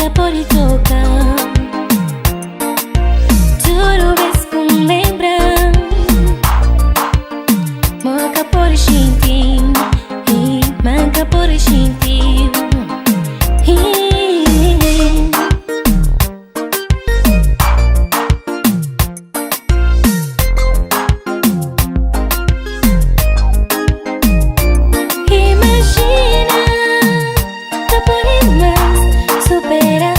ka pode toka. Tudu bes ku N lenbra Mo ka pode xinti Ma N ka pode xinti. Imajina ka pode más supera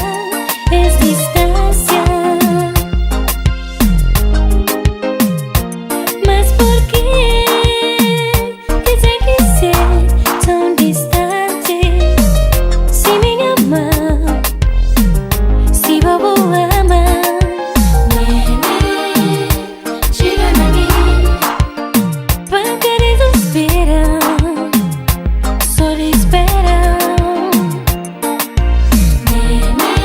es distánsia. Mas purkê ki ten ki ser tãu distanti? Si mi ama, si bo bu ama. Nene, txiga na mi. Pa ka dizispera, so dispera. Nene,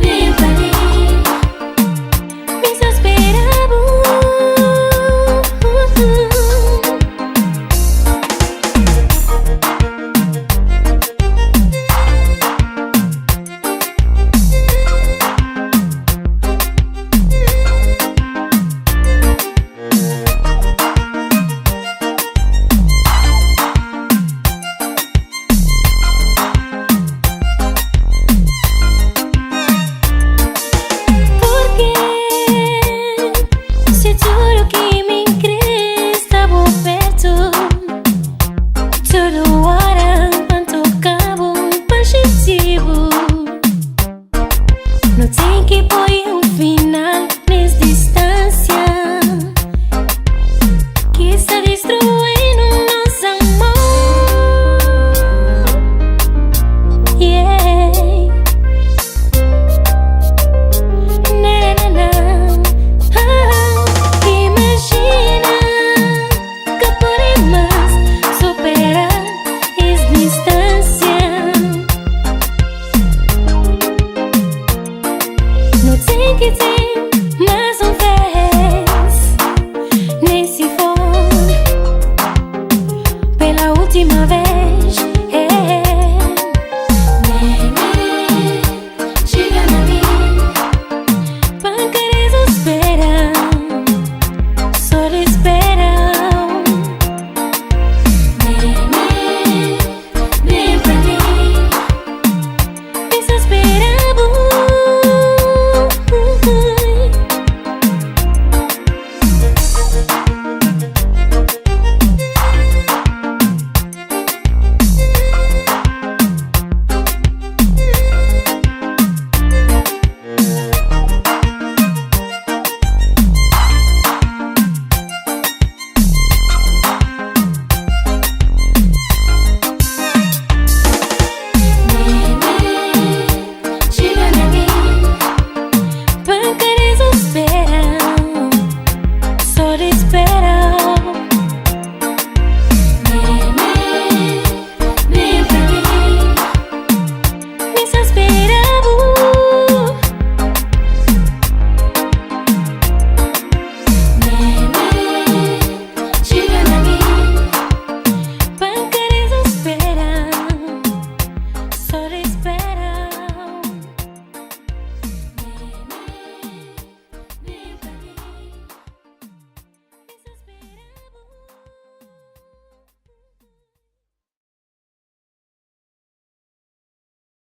ben pa li. Mi sta spera-bu. Purkê si tudu ki mi N krê sta bu pertu tudu óra pa N toka-bu pa N xinti-bu. Nu ten ki poi un final nes distánsia ki sta distruinu nos amor. Yeah. Na na na. Ah, imajina ka pode más supera es distánsia. Nu ten ki ten.